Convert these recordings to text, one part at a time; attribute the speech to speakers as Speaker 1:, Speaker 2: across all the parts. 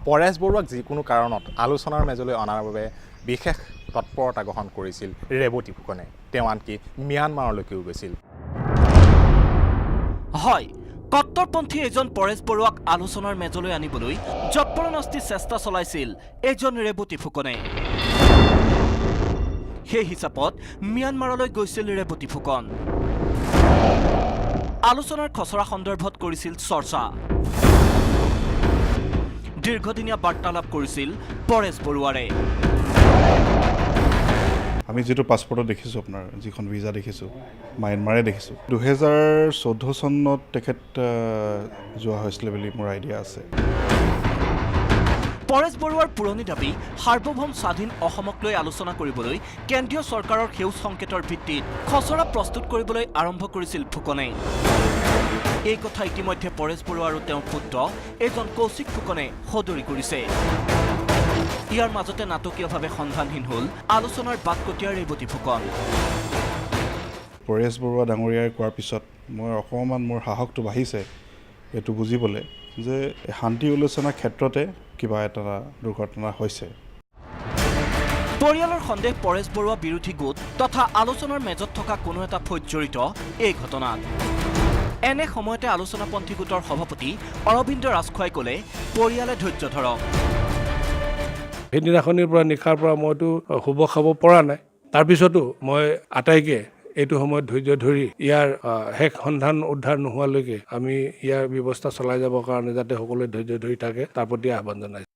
Speaker 1: পৰেশ বৰুৱাক যিকোনো কাৰণত আলোচনাৰ মেজলৈ অনাৰ বাবে বিশেষ তৎপৰতা গ্ৰহণ কৰিছিল ৰেৱতী ফুকনে। তেওঁ আনকি ম্যানমাৰলৈকেও গৈছিল।
Speaker 2: হয়, কট্টৰপন্থী এজন পৰেশ বৰুৱাক আলোচনাৰ মেজলৈ আনিবলৈ যৎপৰোনাস্তি চেষ্টা চলাইছিল এইজন ৰেৱতী ফুকনে। সেই হিচাপত ম্যানমাৰলৈ গৈছিল ৰেৱতী ফুকন। আলোচনাৰ খচৰা সন্দৰ্ভত কৰিছিল চৰ্চা। দীৰ্ঘদিনীয়া বাৰ্তালাপ কৰিছিল পৰেশ বৰুৱাৰে।
Speaker 3: আমি যিটো পাছপৰ্টত দেখিছোঁ, আপোনাৰ যিখন ভিজা দেখিছোঁ, মায়ানমাৰে দেখিছোঁ। 2014 চনত তেখেত যোৱা হৈছিলে বুলি মোৰ আইডিয়া আছে।
Speaker 2: পৰেশ বৰুৱাৰ পুৰণি দাবী, সাৰ্বভৌম স্বাধীন অসমক লৈ আলোচনা কৰিবলৈ কেন্দ্ৰীয় চৰকাৰৰ সেউজ সংকেতৰ ভিত্তিত খচৰা প্ৰস্তুত কৰিবলৈ আৰম্ভ কৰিছিল ফুকনে। এই কথা ইতিমধ্যে পৰেশ বৰুৱা আৰু তেওঁৰ পুত্ৰ এইজন কৌশিক ফুকনে সদৰি কৰিছে। ইয়াৰ মাজতে নাটকীয়ভাৱে সন্ধানহীন হ'ল আলোচনাৰ বাটকটীয়া ৰেৱতী ফুকন।
Speaker 3: পৰেশ বৰুৱা ডাঙৰীয়াই কোৱাৰ পিছত মই অকণমান মোৰ সাহসটো বাঢ়িছে এইটো বুজিবলৈ যে শান্তি আলোচনাৰ ক্ষেত্ৰতে কিবা এটা দুৰ্ঘটনা হৈছে।
Speaker 2: পৰিয়ালৰ সন্দেহ, পৰেশ বৰুৱা বিৰোধী গোট তথা আলোচনাৰ মেজত থকা কোনো এটা ফৈদ জড়িত এই ঘটনাত। এনে সময়তে আলোচনাপন্থী গোটৰ সভাপতি অৰবিন্দ ৰাজখোৱাই ক'লে, পৰিয়ালে ধৈৰ্য ধৰক।
Speaker 4: সেইদিনাখনিৰ পৰা নিশাৰ পৰা মইতো শুব খাব পৰা নাই। তাৰপিছতো মই আটাইকে এইটো সময়ত ধৈৰ্য ধৰি ইয়াৰ শেষ সন্ধান উদ্ধাৰ নোহোৱালৈকে আমি ইয়াৰ ব্যৱস্থা চলাই যাবৰ কাৰণে যাতে সকলোৱে ধৈৰ্য ধৰি থাকে, তাৰ প্ৰতি আহ্বান জনাইছোঁ।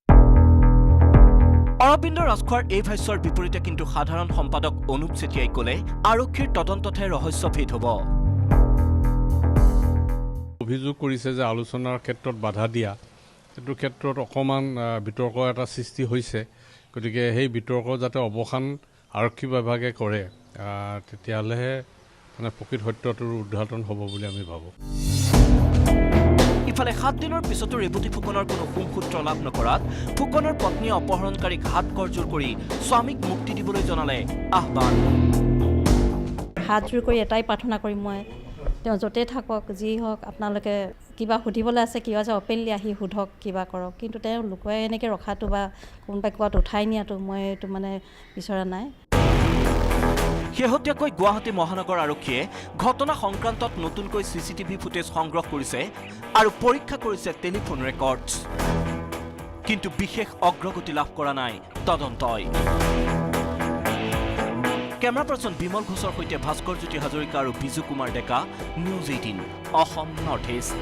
Speaker 2: অৰবিন্দ ৰাজখোৱাৰ এই ভাষ্যৰ বিপৰীতে কিন্তু সাধাৰণ সম্পাদক অনুপ চেতিয়াই ক'লে, আৰক্ষীৰ তদন্ততহে ৰহস্য ভেদ হ'ব।
Speaker 5: অভিযোগ কৰিছে যে আলোচনাৰ ক্ষেত্ৰত বাধা দিয়া, সেইটো ক্ষেত্ৰত অকণমান বিতৰ্ক এটা সৃষ্টি হৈছে। গতিকে সেই বিতৰ্ক যাতে অৱসান আৰক্ষী বিভাগে কৰে, তেতিয়াহ'লেহে মানে প্ৰকৃত সত্যটোৰ উদ্ঘাটন হ'ব বুলি আমি ভাবোঁ।
Speaker 2: ইফালে 7 দিনৰ পিছতো ৰেৱতী ফুকনৰ কোনো শুংসূত্ৰ লাভ নকৰাত ফুকনৰ পত্নীয়ে অপহৰণকাৰীক হাত কৰজোৰ কৰি স্বামীক মুক্তি দিবলৈ জনালে আহ্বান।
Speaker 6: হাত জোৰ কৰি এটাই প্ৰাৰ্থনা কৰিম মই, তেওঁ য'তেই থাকক, যি হওক, আপোনালোকে কিবা সুধিবলৈ আছে, কিবা আছে, অ'পেনলি আহি সোধক, কিবা কৰক। কিন্তু তেওঁ লুকুৱাই এনেকৈ ৰখাটো বা কোনোবাই ক'ৰবাত উঠাই নিয়াটো মই এইটো মানে বিচৰা নাই।
Speaker 2: শেহতীয়াকৈ গুৱাহাটী মহানগৰ আৰক্ষীয়ে ঘটনা সংক্ৰান্তত নতুনকৈ চিচিটিভি ফুটেজ সংগ্ৰহ কৰিছে আৰু পৰীক্ষা কৰিছে টেলিফোন ৰেকৰ্ডছ। কিন্তু বিশেষ অগ্ৰগতি লাভ কৰা নাই তদন্তই। কেমেৰা পাৰ্চন বিমল ঘোষৰ সৈতে ভাস্কৰ জ্যোতি হাজৰিকা আৰু Biju Kumar Deka, news 18, Assam north east.